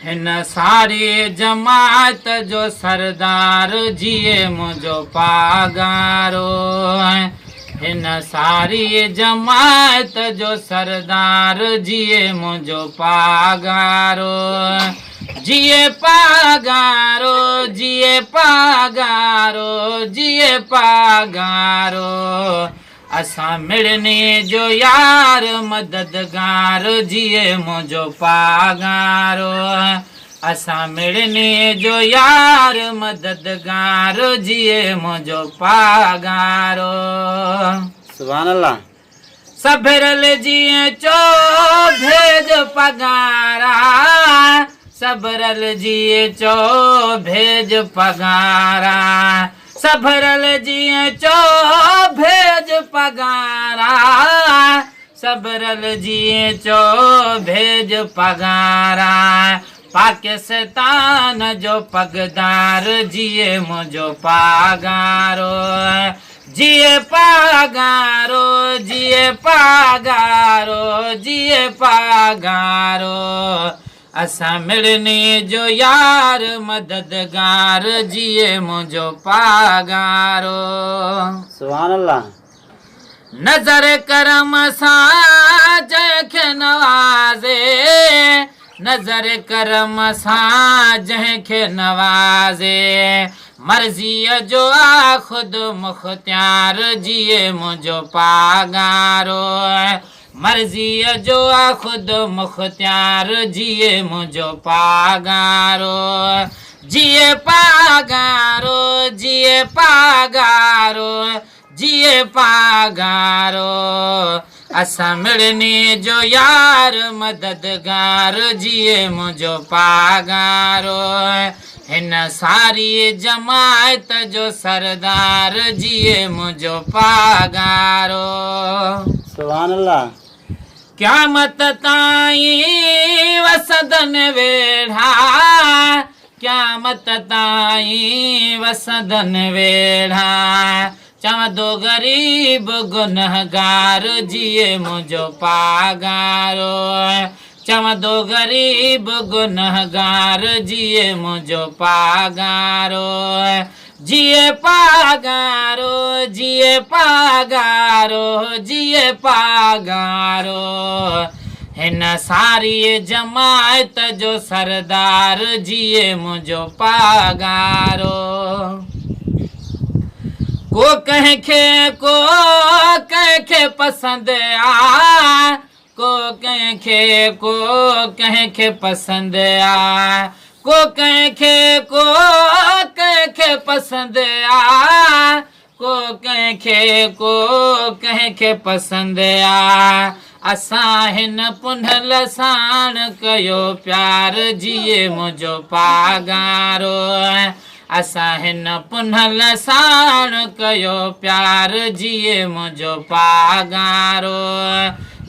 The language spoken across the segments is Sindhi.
هن ساري جماعت جو سردار جيئي منهنجو پاڳارو. هن ساري جماعت جو سردار جيئي منهنجو پاڳارو. جيئي پاڳارو، جيئي پاڳارو، جيئي پاڳارو. اسان مڙني جو يار مددگار جيئي منهنجو پاڳارو. اسان مڙني جو يار مددگار جيئي منهنجو پاڳارو. سبحان الله. سڀرل جيئن چو ڀيڄ پڳارا. سڀرل جيئن چو ڀيڄ پڳارا. سڀرل جيئن چو ڀيڄ پڳارا. سڀرل جيئن چو ڀيڄ پڳارا. پاڪستان جو پڳدار جيئي منهنجو پاڳارو. جيئي پاڳارو، جيئي پاڳارو، جيئي پاڳارو. اسان مڙني جو يار مددگار جيئي منهنجو پاڳارو. سبحان الله. نظر ڪرم سان جنهن کي نوازي. نظر ڪرم سان جنهن کي نوازي. مرضيء جو آ خود مختيار جيئي منهنجو پاڳارو. مرضيء جو آ خود مختيار جيئي منهنجو پاڳارو. جيئي پاڳارو، جيئي پاڳارو، جيئي پاڳارو. اسان مڙني جو يار مددگار جيئي منهنجو پاڳارو. هن ساري جماعت جو سردار جيئي منهنجو پاڳارو. سبحان الله. قيامت تائين وسندن ويڙها. قيامت تائين وسندن ويڙها. چوندو غريب گنهگار جيئي منهنجو پاڳارو. چوندو غريب گنهگار جيئي منهنجو پاڳارو. جيئي پاڳارو، جيئي پاڳارو، جيئي پاڳارو. هن ساري جماعت جو سردار جيئي منهنجو پاڳارو. ڪو ڪنهن کي ڪو ڪنهن کي پسند آ. ڪو ڪنهن کي ڪو ڪنهن کي پسند آ. ڪو ڪنهن کي ڪو ڪنهن کي پسند آ. ڪو ڪنهن کي ڪو ڪنهن کي پسند آ. اسان هن پنهل ساڻ ڪيو پيار جيئي منهنجو پاڳارو. اسان هن پنهل ساڻ ڪيو پيار جيئي منهنجو پاڳارو.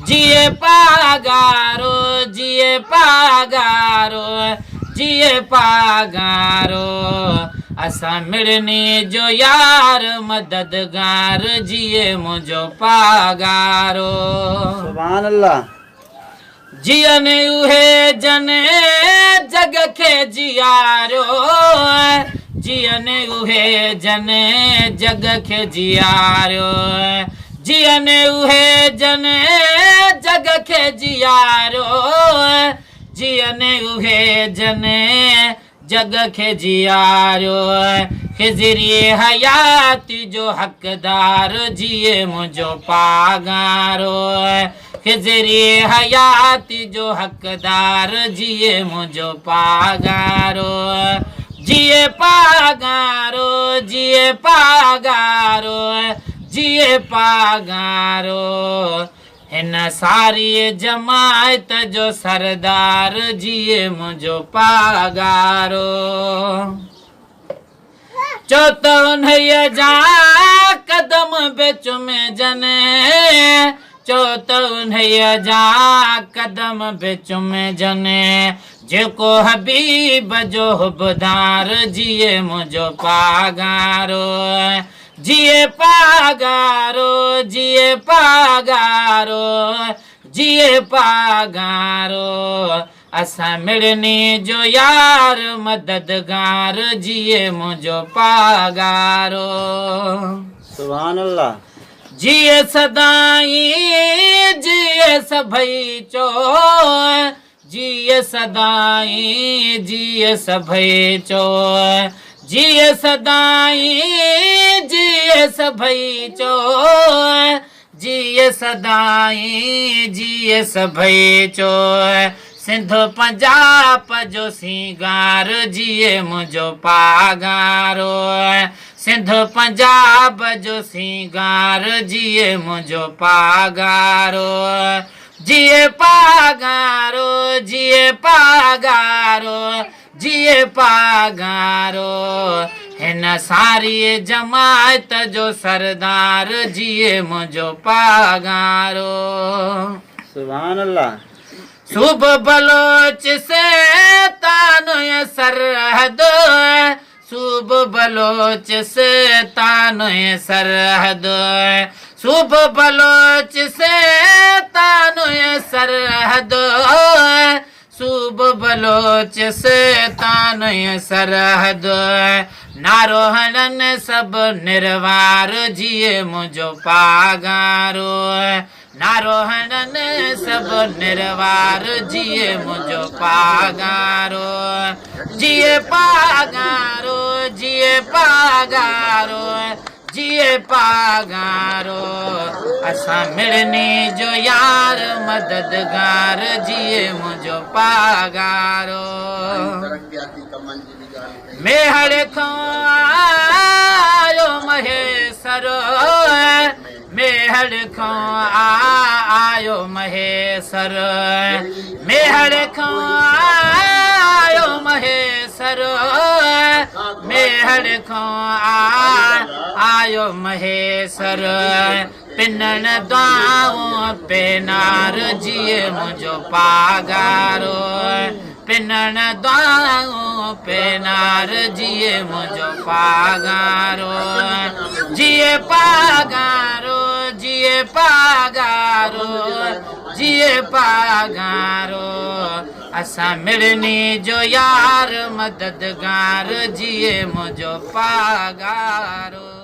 جيئي پاڳارو، جيئي پاڳارو، جيئي پاڳارو. اسان مڙني جو يار مددگار جيئي منهنجو پاڳارو. سبحان الله. جيئن اهي جن جڳ کي جياريو. جيئن اهي جن جڳ کي جياريو. جيئن اهي جن جڳ کي جياريو. جيئن اهي جن جڳ کي جياريو. خضري حياتي جو حقدار جيئي منهنجو پاڳارو. خضري حياتي جو حقدار جيئي منهنجو پاڳارو. جيئي پاڳارو، جيئي پاڳارو، جيئي پاڳارو. هن ساريء جماعت جو سردار جيئي منهنجو پاڳارو. چو ته انهيء جا قدم به چمجن. چو ته انهيء جا قدم به چمجن. جيڪو حبيب جو حبدار جيئي منهنجو پاڳارو. جيئي پاڳارو، جيئي پاڳارو، جيئي پاڳارو، اسان مڙني جو يار مددگار جيئي منهنجو پاڳارو. سبحان الله. جيئي سدائين جيئي سڀئي چو، جيئي سدائين جيئي سڀئي چو، جيئي سدائين جيئي سڀئي چو، جيئي سدائين جيئي سڀئي چو، سنڌ پنجاب جو سينگار جيئي منهنجو پاڳارو، سنڌ پنجاب جو سينگار جيئي منهنجو پاڳارو، جيئي پاڳارو جيئي پاڳارو جيئي پاڳارو، هن ساري جماعت جو سردار جيئي منهنجو پاڳارو. سبحان الله. صوب بلوچ سي تان ۽ سرحد، صوب بلوچ سي تان ۽ سرحد، صوب بلوچ سي تان ۽ سرحد، صوب بلوچ سي تان ۽ سرحد، نعرو هڻن سڀ نروار جيئي منهنجو پاڳارو، نعرو هڻن سڀ نروار جيئي منهنجو پاڳارو، جيئي پاڳارو جيئي پاڳارو جيئي پاڳارو، اسان مڙني جو يار مددگار جيئي منهنجو پاڳارو. ميهڙ کان آيو مهيسر، ميهڙ کان آيو مهيسر، ميهڙ کان آيو مهيسر، ميهڙ کان آيو مهيسر، پنڻ دعائون پينار جيئي منهنجو پاڳارو، پنڻ دعائون پينار جيئي منهنجو پاڳارو، جيئي پاڳارو جيئي پاڳارو جيئي پاڳارو، اسان مڙني جو يار مددگار جيئي منهنجو پاڳارو.